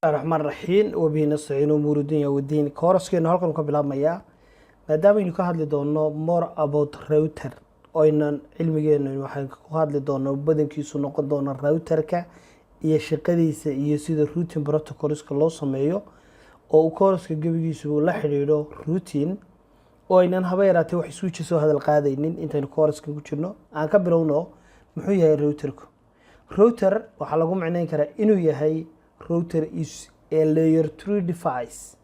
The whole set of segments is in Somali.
Raxmaan raxiim, wabihi nastaciin, umuur dunya wadiin. Coursekeenu halkan ka bilaabmayaa, maadaama aynu ka hadli doono more about router, oynan cilmigeenu waxaan ku hadli doono badankiisu noqon doono routerka iyo shaqadiisa iyo sida routing protocolska loo sameeyo, oo uu courseka gebigiisu la xidhiidho routing, oo aynan haba yaraatee wax switcha soo hadal qaadaynin intaynu coursekan ku jirno. Aan ka bilowno, muxuu yahay routerku? Router waxaa lagu micnayn karaa inuu yahay, router is a layer 3 device.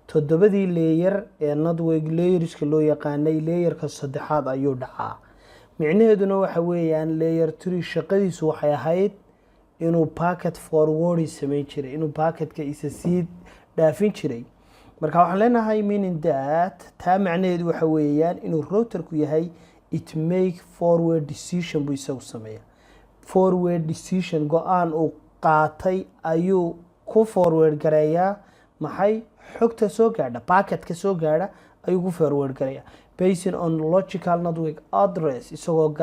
Toddobadii layer ee network layerska loo yaqaanay, layerka saddexaad ayuu dhacaa. Micnaheeduna waxa weeyaan, layer 3 shaqadiisu waxay ahayd inuu packet forwarding sameyn jiray, inuu packetka isa sii dhaafin jiray. Marka waxaan leenahay, meaning that, taa macnaheedu waxa weeyaan inuu routerku yahay, it make forward decision buu isagu sameeya. Forward decision, go-aan uu qaatay ayuu ku forward gareeyaa. Maxay? Xogta soo gaadha, packetka soo gaadha ayuu ku forward gareeyaa based on logical network address, isagoo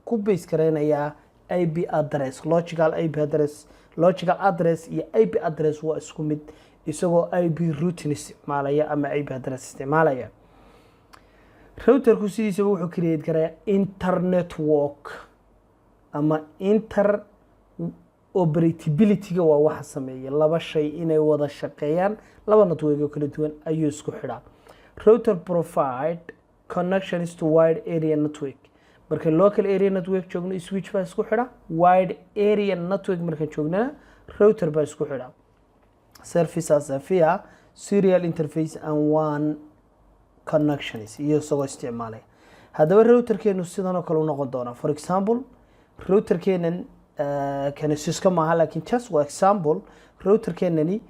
ku base gareynayaa IP address, logical IP address. Logical address iyo IP address waa isku mid, isagoo IP routing isticmaalaya ama IP address isticmaalaya. Routerku sidiisaba wuxuu create garayaa internetwork ama inter operability-ga. Waa waxa sameeya laba shay inay wada shaqeeyaan, laba network oo kala duwan ayuu isku xidhaa. Router provide connections to wide area network. Marka local area network joogno, switch baa isku xidha. Wide area network markaan joognana, router baa isku xidha. Service as a via serial interface and WAN connections iyo isagoo isticmaalaya. Haddaba routerkeenu sidan oo kale u noqon doonaa. For example, routerkeenan kani Cisco maaha, laakiin just waa example. Routerkeenani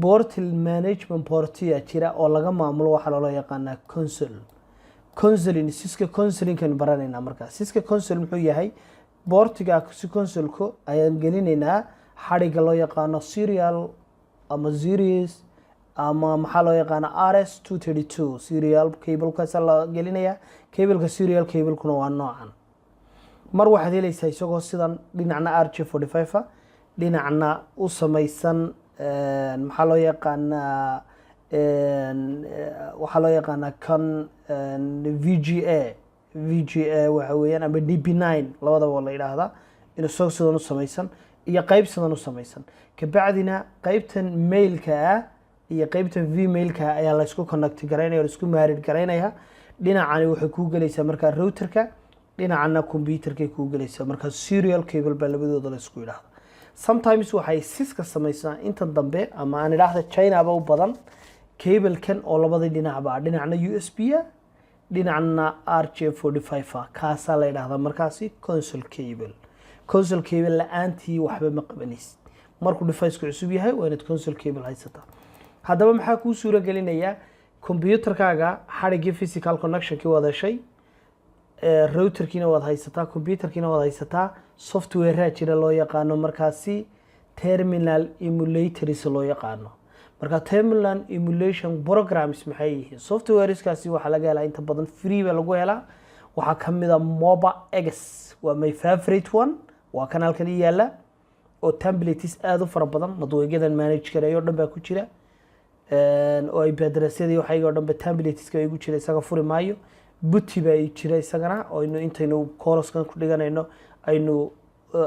portal management portia jira oo laga maamulo, waxaa loola yaqaanaa console. Consoling, Cisco consolingkan baranaynaa. Markaa Cisco console muxuu yahay? Portiga si consolku ayaan gelinaynaa xadhigga loo yaqaano serial ama series ama maxaa loo yaqaana RS-232 serial cablekaasa la gelinaya. Cableka, serial cablekuna waa noocan. Mar waxaad helaysaa isagoo sidan, dhinacna RJ45 a, dhinacna u samaysan maxaa loo yaqaanaa, waxaa loo yaqaanaa kan VGA. VGA waxa weeyaan ama DB9, labadaba waa la yidhaahdaa. In isagoo sidan u samaysan iyo qeyb sidan u samaysan, kabacdina qeybtan maleka ah iyo qeybtan femaleka ah ayaa la isku connect garaynaya, la isku married garaynaya. Dhinacani waxay kuu gelaysaa markaa routerka, dhinacana computerkay kuu gelaysaa. Markaa serial cable baa labadooda la isku yidhaahda. Sometimes waxay Cisco samaysaa inta dambe, ama aan idhaahda Chinaba u badan, cablekan oo labadii dhinacba, dhinacna USB a, dhinacna RJ45 a. Kaasaa la yidhaahdaa markaasi console cable. Console cable la-aantii waxba ma qabanaysid. Markuu deviceku cusub yahay, waa inaad console cable haysataa. Haddaba maxaa kuu suuro gelinayaa? Computerkaaga xadhiggii physical connectionkii waad heshay, routerkiina waad haysataa, computerkiina waad haysataa. Softwarea jira loo yaqaano markaasi terminal emulators loo yaqaano. Marka terminal emulation programs maxay yihiin? Softwareskaasi waxaa laga helaa inta badan, free baa lagu helaa. Waxaa kamid a MobaX, waa my favorite one, waa kan halkan i yaala, oo templates aada u fara badan, networkyadan manage gareeyo o dhan baa ku jira, oo IP addressyadii waxayga o dhan ba templateska igu jira. Isaga furi maayo. PuTTY baa jira isagana, oo aynu intaynu coursekan ku dhiganayno aynu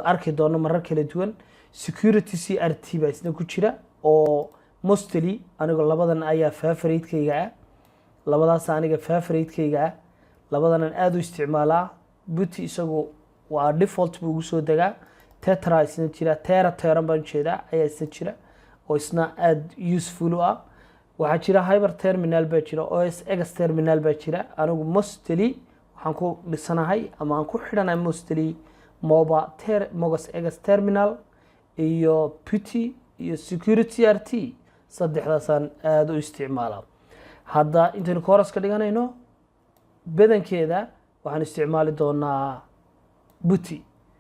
arki doono marar kala duwan. Security CRT baa isna ku jira, oo mostly anigu labadan ayaa favoritekayga ah. Labadaas aniga favoritekayga ah, labadanan aada u isticmaalaa. PuTTY isagu waa default buu ugu soo degaa. Tetra isna jira, Tera Term baan ujeedaa, ayaa isna jira oo isna aada useful u ah. Waxaa jira Hyper Terminal baa jira, OS X Terminal baa jira. Anigu mostly waxaan ku dhisanahay ama aan ku xidhanahay mostly moba ter MobaX Terminal iyo PuTTY iyo Security RT. Saddexdaasaan aada u isticmaalaa. Hadda intaynu courseka dhiganayno badankeeda waxaan isticmaali doonaa PuTTY.